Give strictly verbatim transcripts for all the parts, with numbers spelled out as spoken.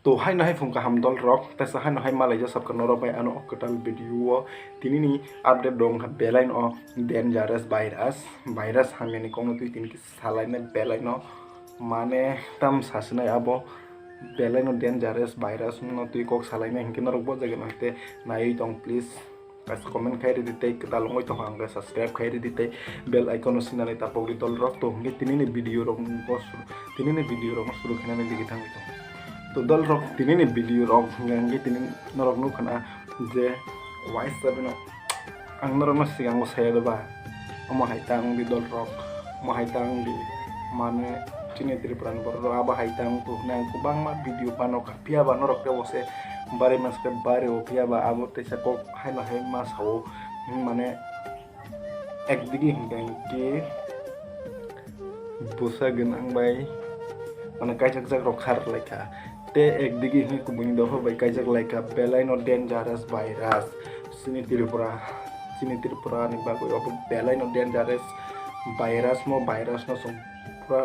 To haino hai phung kaham dol rok, tesa haino hai malai jasabka norok bai ano kwtal video o. Tinini update dong kha belai no dangerous virus, virus hamyani kokno twi tini khe salaina belai no mane tam sasinai abo belai no dangerous virus no twi kok salaina hinkhe norok bo jaga no hite naiwi tong please. Kaisa comment khai ridi tei kwtal wngwi tongkha hwnkhe subscribe khai ridi tei bell icon no sinani tapokdi dol rok to hwnkhe tinini video rok no suru tinini video rok no suru khainani digi thangwi tong to dol rok tinini video rok hwnkhe tini norok nukha na je waisa bino ang norok no sikango saya doba omo hai ta wngdi dol rok omo hai ta wngdi mane chini Tripura ni borok rok abo hai ta wngkha hwnwi ang kwbangma video phano kha phiya ba norok tei bo se bari mas khe bari o phiya ba abo teisa kok haino hai ma sao, hmm, mane ekdigi hinkhe hinkhe bwsa gwnang bai mane kaijakjak rok khar lai kha tei ekdigi hinkhe kubuni dophor bai kaijak lai kha belai no dangerous virus chini Tripura chini Tripura ni bagwi obo belai no dangerous virus mo virus no chwng pura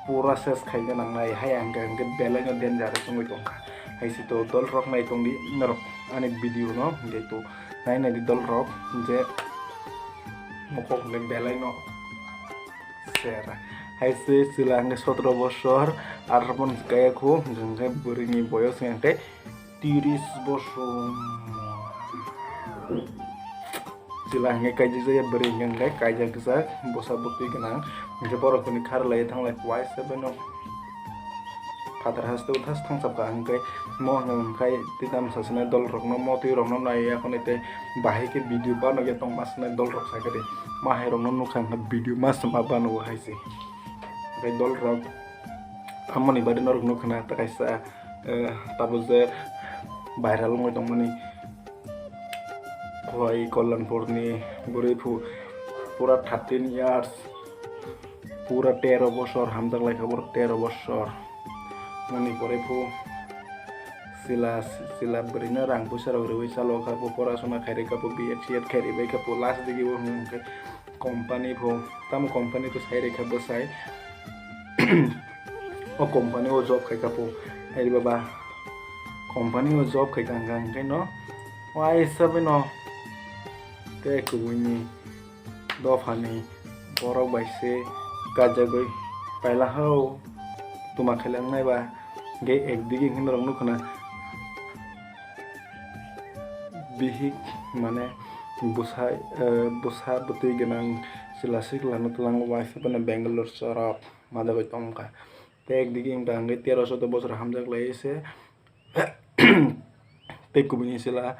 pura ses khaina nangnai hai hwnkhe hwnkhe belai no dangerous wngwi tongkha hai se to dol rok nai tongdi norok ani video no hwnkhe to nai nai di dol rok je mokok hwnkhe belai no sera hai se chwla hwnkhe sotro bosor atharo pon kaya khu hwnkhe bwrwi ni boyos hwnkhe tiris bosor. Chwla hwnkhe kaijak jaya bwrwi hwnkhe kaijak jak bwsa bwtwi gwnang hwnkhe borok hwnwi khar lai thanglai waisa beno phatar haste uthas thangsapkha hwnkhe mo hwnkhe tei tamsa sinai dol rokno motwi rokno naiwi yakhwni tei bahai khe video banogya tongma sinai dol rok sakhe de ma hai rokno nukha hwnkhe video ma swma banogo hai se hwnkhe dol rok amoni bagwi norok nukha na kaisa. Eh, tabuk je viral wngwi tongmani khwlai Kalyanpurni bwrwi phu pura thirteen years, pura tero bosor hamjak lai kha, pura tero bosor. Moni pore phu sila sila bwrwino rang puisa rok rwui chalo kha, phu porasona khairwi kha, phu B Ed C Ed khairwi bai kha, phu last digi o hwnkhe company phu tamo company phu sai rwkha bwsai. O company o job khai kha phu. Hai baba company o job khai kha hwnkha hwnkhe no waisa bai no tei kubui ni dopha ni borok bai se kajagwi paila hao tuma khailak nai ba hwnkhe ekdigi hwnwi norok nukha na bihik mane bwsa bwsa bwtwi gwnang chwla swkla no twlang waisa bai no Bangalore chorok. Madagwi tongkha. Tei ekdigi wngkha hwnkhe tero sotro bosor hamjak lai se tei kubuni sila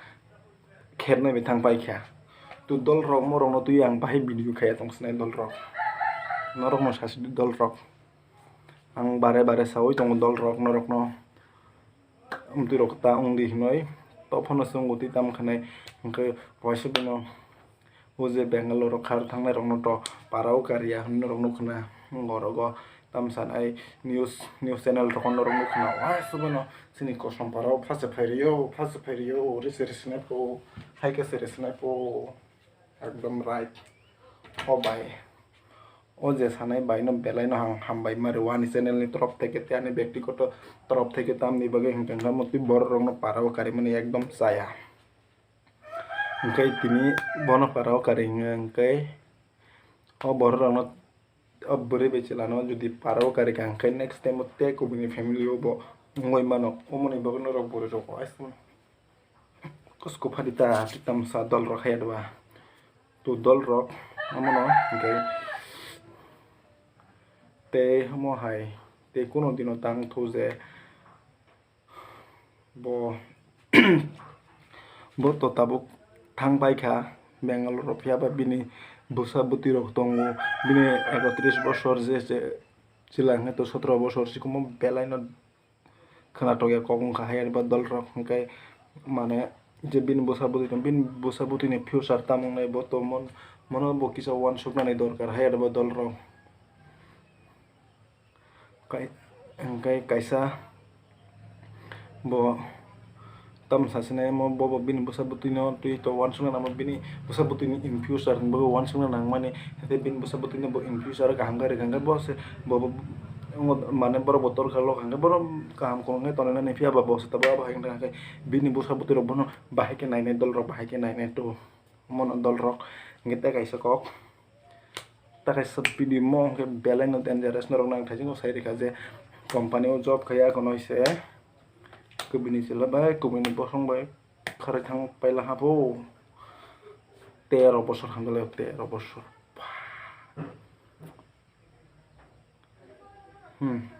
khernai bai thang paikha. Tu dol rok morok no twi ang bahai video khaya tong sinai dol rok. Norok no sasi dol rok. Ang bare bare sawi tongo dol rok norok no. Amtwi rok ta wngdi hinoi. Tophano se wngwi twi tam khanai hwnkhe waisa bino. O je Bangalore o khar thangnai rokno to para o kariya hwnwi norok nukha na, orogo tamsa nai news news channel rokno norok nukha na, "Wai, subino chini kosom para o phase phairio, phase phairio, ori se risinai pho, hai khe se risinai pho." Ekdom right. O bai, o je sanai bai no belai no ang hambai ma rw ani channel ni torof theke tei ani byaktigoto torof theke tamni bagwi hwnkhe hwnkhe motwi borok rokno para o karimani ekdom chaya. Hwnkhe tini bono para o kari hwnkhe o borok rokno o bwrwi bai chwla no jodi para o kari kha hwnkhe next time o tei kubuni family o bo wngwi mano. Omoni bagwi norok bwrwi rok bo aswk kusko phari ta tamsa dol rok hai adwa to dol rok omono hwnkhe tei omo hai tei kuno dino tang thu je. Bo bo to tabuk thang pai kha Bangalore o, phiya ba bini bwsa bwtwi rok tongo, bini ekotris bosor je je chwla hwnkhe to sotro bosor sikumo belai no khwnatok ya kok wngkha hai ba dol rok hwnkhe mane je bini bwsa bwtwi tong bini bwsa bwtwi ni future tamo wngnai bo to mon mono bo kisa uansuknani dorkar hai ba dol rok. Kai-, hwnkhe kaisa bo tamsa sinai mo bobo bini bwsa bwtwino twi to uansukna nangma bini bwsa bwtwini in future hinwi bo uansukna nangmani, tei bini bwsa bwtwino bo in future kaham khe rwkha hwnkhe bo se bo, bo, Tongo, mane borok bo torkar lok hwnkhe borok kaham khulumkhe tonwi nani, phiya ba bo se tabuk abo hai wngkha khe bini bwsa bwtwi rok bono bahai khe nainai, dol rok bahai khe nainai to, omono dol rok hwnkhe tei kaisa kok. Ta kaisa video mo hwnkhe belai no dangerous, norok nang thaisingo sai rikha je company o job khai ya kono se kubini chwla bai kubini bosong bai kharwi thang paila habo tero bosor hamjak lai, tero bosor. Hmm.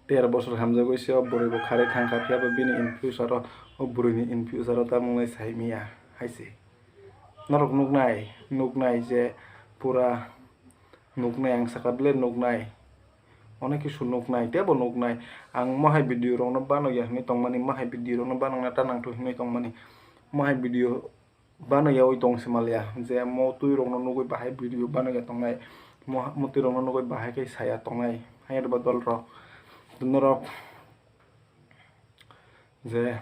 Tero bosor hamjagwi se o bwrwi bo kharwi thangkha, phiya ba bini in future o, o bwrwini in future o tamung nai sai miya hai se. Norok nuknai, nuknai je pura nuknai, ang sakha bile nuknai. Onek kisu nuknai, teibo nuknai. Ang mohai video rokno banokya hinwi tongmani, mohai video rokno banokna ta nangthu hinwi tongmani. Mohai video banokyawi tong se manliya, je mo twi rokno nugwi bahai video banokya tongnai, mo, mo twi rokno nugwi bahai khe saya tongnai. Hayadba dol rok, norok je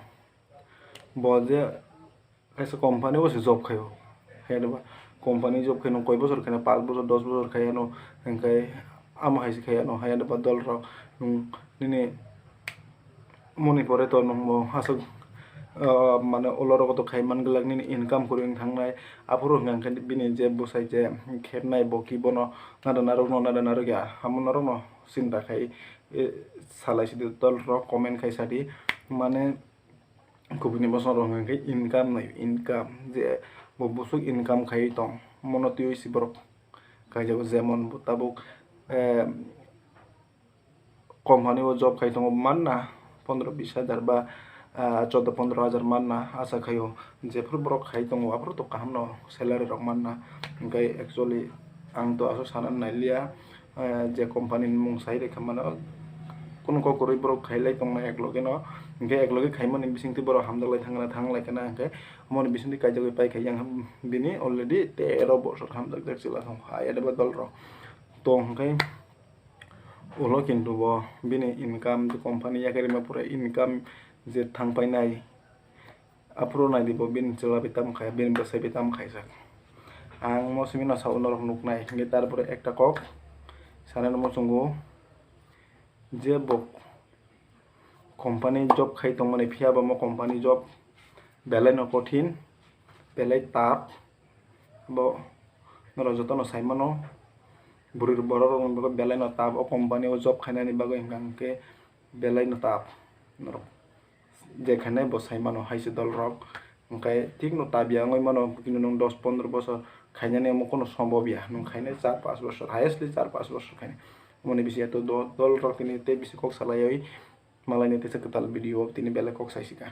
bo je kaisa company o se job khaio. Hayadba company job khaino koi bosor khaino, paanch bosor, dos bosor khaiyano, hwnkhe amo hai se khaiyano, hayadba dol rok, nwng nini moni pore to nwng bo aswk, ah, mane ulo rogo to khai man glak nini income kwrwi wng thangnai. Aphuru hwnkha khe bini je bwsai je khepnai bo ki bono nada narwkno nada narwkya, amo norokno sinta khai, eh, salai sidi dol rok comment khai sadi. Mane kubuni bosong rok hwnkha khe income nai, income je bo bwswk income khai tong mono twiwi si borok kaijago, jemon bo tabuk, eh, company o job khai tongo manna pondro bis hajar ba, ah, choudo pondro hajar manna asa khaio. Jephuru borok khai tongo aphuru to kaham no salary rok manna. Hwnkhe actually ang to aswk sana nailiya, ah, je company ni mung sai rwkha mano, kunu kok kwrwi borok khailai tongnai ekloge no. Hwnkhe ekloge khaimani bisingtwi borok hamjaklai thangna thanglai kheno, hwnkhe omoni bisingtwi kaijagwi paikha yang bini already tero bosor hamjakjak chwla thangkha ayadeba dol rok tong hwnkhe. Ulo kintu bo bini income je company yakarima pura income je thangpainai, aphuru naidi bo bini chwla bai tamo khai, bini bwsai bai tamo khaijak. Ang mo simi no sao norok nuknai, hwnkhe tarpore ekta kok sanani muchungo je bo company job khai tongmani, phiya bo mo company job belai no kothin, belai tough. Bo norok jotono sai mano, bwrwi borok rokni bagwi belai no tough, o company o job khainani bagwi hwnkha hwnkhe belai no tough. Norok je khainai bo sai mano hai se dol rok, hwnkhe thik no tough ya wngwi mano, kintu nwng dos pondro bosor khainani omo kono sombob ya, nwng khainai char paanch bosor, highestly char paanch bosor khainai. Omoni bisi ya to do-, dol rok tini tei bisi kok salaiwi malaini teisa kwtal video o tini belai kok sai sika.